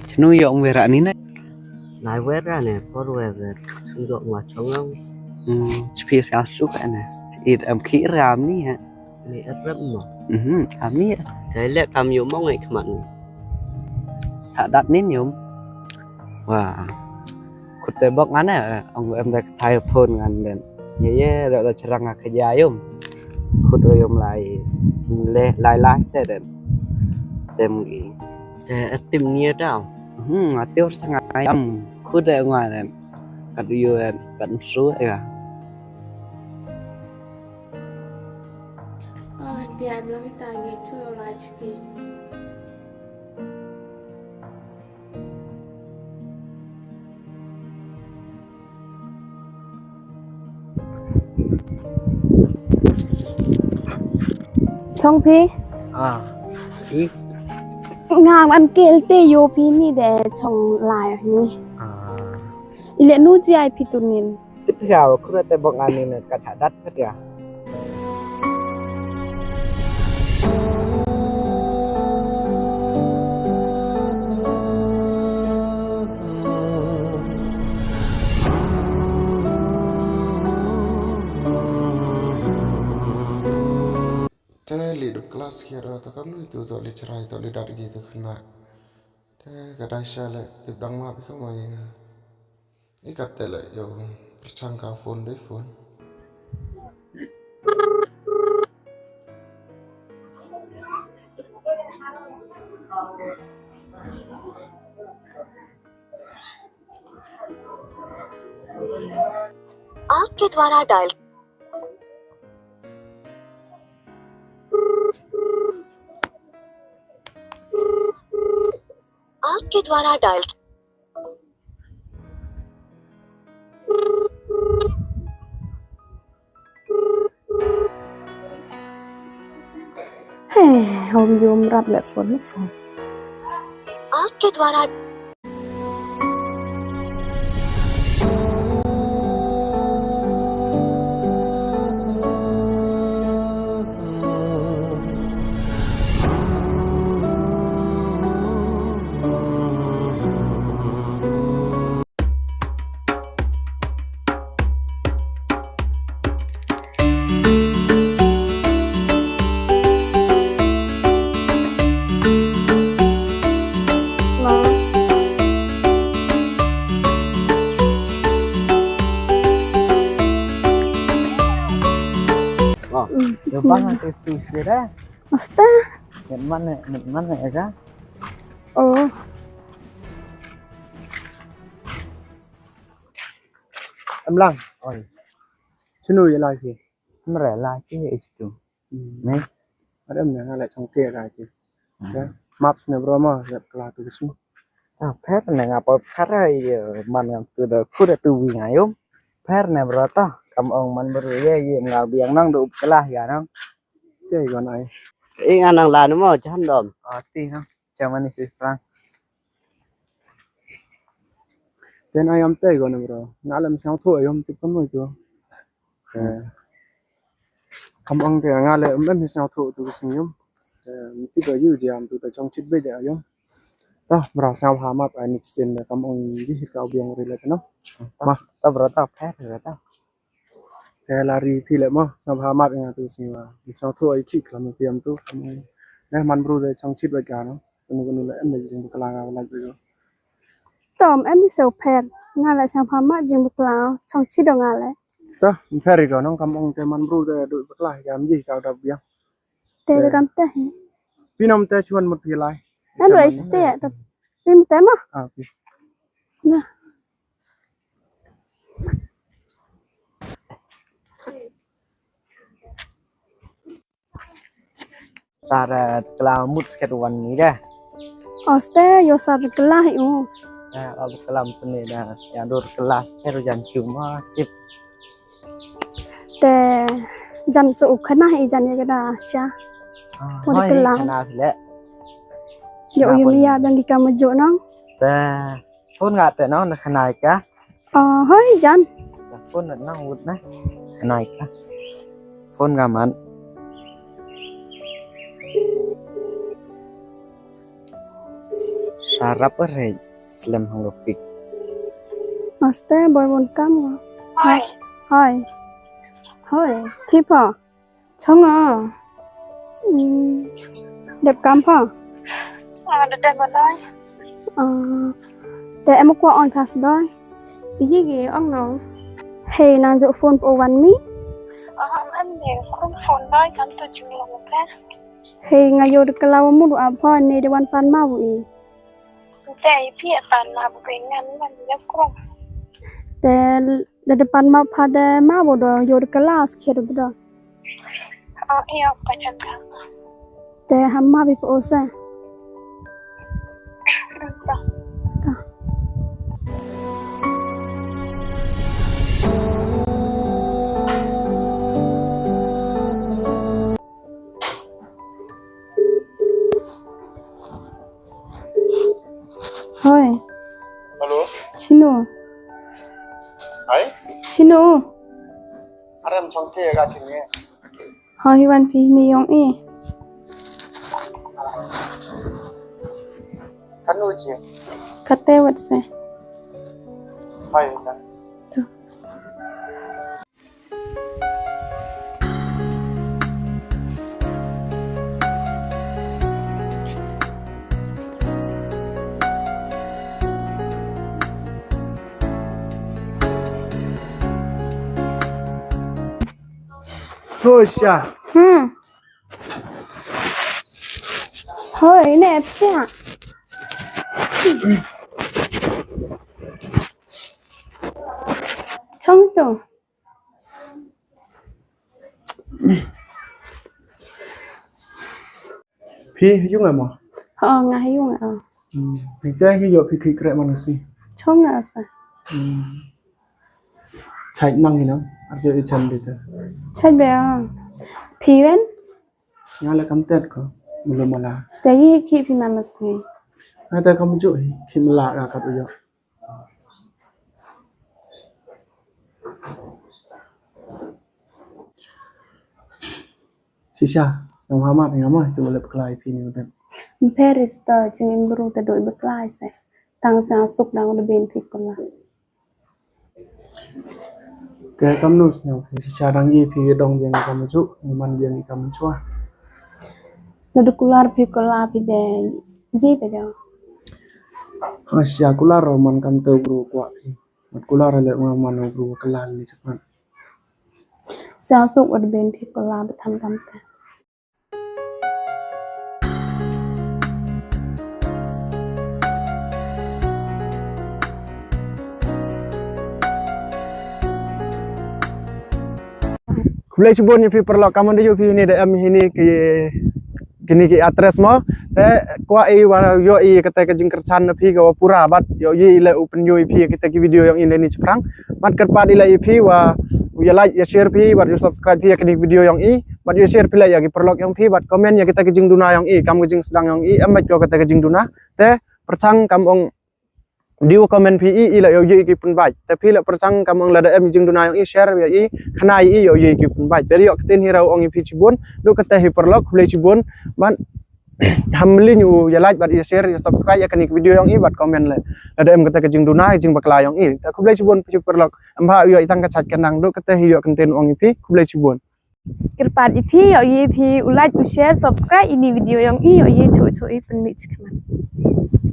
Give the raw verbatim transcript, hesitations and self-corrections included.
Chnu yo ong wera ni ne. Nai wera ne, por wera. Sung dok ma chong ang. Hmm, chpi sa su ka ne. It am ki ram ni ha. Ni at rap mo. Mhm, am ni. Dai le kam yo mong ai khmat ni. Tha dat nin yum. Wa. Khut te bok ngane, ong em da thai phone ngan den. Ye ye, da da cherang ka ja yum. Khut yum lai. Le lai lai te den. Tem gi. Te tim ni da. Hmm, atiu sa ngai am. Khut de ngane. Kat yu en, kat su ya. Ai, pia em lang kita ngi tu lai siki. Chong phi? Ah, i. Nga man kel te yo phi ni de chong lai ni. Ah. Ile nu ji ai phi tu nin. Tip ya, khura te bok ani ne ka tha dat ka ya. Te li dep klas hiar ta kam nu tu to li chrai to li dat gi tu khna. Te ka dai sha le tip dang ma bi ko ma ya. I kat te le yo perchang ka phone dei phone. आपके द्वारा डायल आपके द्वारा डायल He, hom yum rap le phone, phone. आपके द्वारा Oh, yo bang tu tu sida. Asta. Net man ne, net man ne ka? Oh. Em lang. Oi. Sunu ya lai ki. Mre lai ki istu. Hmm. Ne. Ada em ne lai chong ke lai ki. Hmm. Ya. Maps ne bro ma, ya kala tu sunu. Ah, pher ne nga pa pher ai man ngam tu da khu da tu wi nga yum. Pher ne bro ta kam ong man bro ye ye nga biang nang du kala ya nang. Te gon ai. Ing anang la no mo chan dom. Ah, ti no. Germany si Frank. Ten ai am te gon bro. Nga lem sang tho yom tip kam noi tu. Eh. Kam ang te nga le em em sang tho tu sing yom. Eh, tip yu jam tu ta chong chit be ja yom. Ta bro sang ha map ai ni sin kam ang ji ka biang ri le no. Ma ta bro ta pher ta. Te la ri phi le mo, sngap ha mat nga tu sngap. Sngap thu ai ki klam piam tu. Ne man bru de chang chit ba ka no. Kunu kunu le em le jing kala nga la jo. Tom em ni so pher. Nga le sngap ha mat jing bakla chang chit do nga le. Ta pher ri ko nong kam ong te man bru de du bakla ya am ji ka da biang. Te de kam te. Pi nom te chuan mut phi lai. Em rai ste ta. Pi mut te mo. Ah pi. Na. Sar kla mut sket wan ni da. Oste yo sar kla hi u. Ya, ab kla mut ni da. Ya dur kla sket jan cuma tip. Te jan so u khana hi jan ya da sha. Ah, hoi, kla. Khana le. Yo yo ya dang ki kam jo nang. Te Phone nga te no na khanai ka. Oh, hoi jan. Phone na nang wut na. Khanai ka. Phone nga man. Sarap re slem hang pik. Master boy won kam wa. Hai. Hai. Hai. Thipa. Chonga. Hmm. Dep kam pha. Ah, da dep ba dai. Ah, te em kwah ong kas dai. Iji gi ong nong. Hey, nang jok phone po wan mi. Ah, em ne krum phone dai kam tu jinglong ka. Hey, nga yo de kala wa mudu apa ne de wan pan ma wi. Te i phi pan ma bu kai ngan man ya krum. Te de de pan ma pha de ma bo do yo de kala skhe de do. Ah, iya, pajan ka. Te ham ma bi po sa. Ta. Ta. Hoi. Hello. Shino. Hai. Shino. Aram chong ke ga chini. Hoi, wan phi ni yong i. Kanu chi. Kate wat se. Hoi. To. Hosha. Hmm. Hoi, ne psia. Chong to. Phi yung amo? Ho, nga yung amo. Hmm. Phi te hi yo phi khi kre manusi. Chong nga sa. Hmm. Chai nang ino. Arjo i chan dita. Chai be. Phi ren? Nga la kam tet ko. Mulu mala. Te yi khi phi manusi. Nga te kam ju hi. Khi mala ka kat uyo. Shisha, sngewbha ma phi ngam tu lep klai phi ni udah. Peris ta jingim bru ta doi beklai se. Tang sa suk dang udah ben phi kula. Te kam nu sngewbha shisha dang yi phi dong yang kam ju, man yang kam chua. Nadu kular phi kula phi de yi pe jang. Ha shisha kular man kam tu bru kwa phi. Mat kular le ma mano bru kala ni chakmat. Sa suk wat ben phi kula ba tham tam ta. Khublei chibun ïa phi paralok, kamon da ïoh phi ne da em hi ne ki kini ki atres mo. Te kwah i wa ïoh i kata ka jingkyrchan na phi ka wa pura bad ïoh i le u pynïoh i phi kata ki video yong i le ni chaphrang. Bad kyrpad i le i phi wa u ïa like ïa share phi bad ïa subscribe phi ïa kini ki video yong i bad ïa share phi le ïa ki paralok yong phi bad comment ïa kata ka jingduna yong i kam ka jingsdang yong i em bad ïoh kata ka jingduna. Te pyrchang kam ong Dei wa comment phi i, i la ïoh ïa ki pynbait. Te phi la pyrchang kam ong lada em jingduna ïong i share ïa i, khana ïa i ïoh ïa ki pynbait. Te ïoh ktien hi rau ong i phi chibun, duk kata hi paralok khublei chibun. Bad ham lyngngoh ïa like bad ïa share ïa subscribe ïa kane ka video ïong i bad comment le. Lada em kata ka jingduna ka jingbakla ïong i. Te khublei chibun phi paralok. Em ba ïoh i tang ka chat ka nang duk kata hi ïoh ktien ong i phi khublei chibun. Kyrpad ïa phi, ïoh ïa phi u like, u share, subscribe ïa ini video ïong i, ïoh ïa chuh chuh i pynmih chi khmat.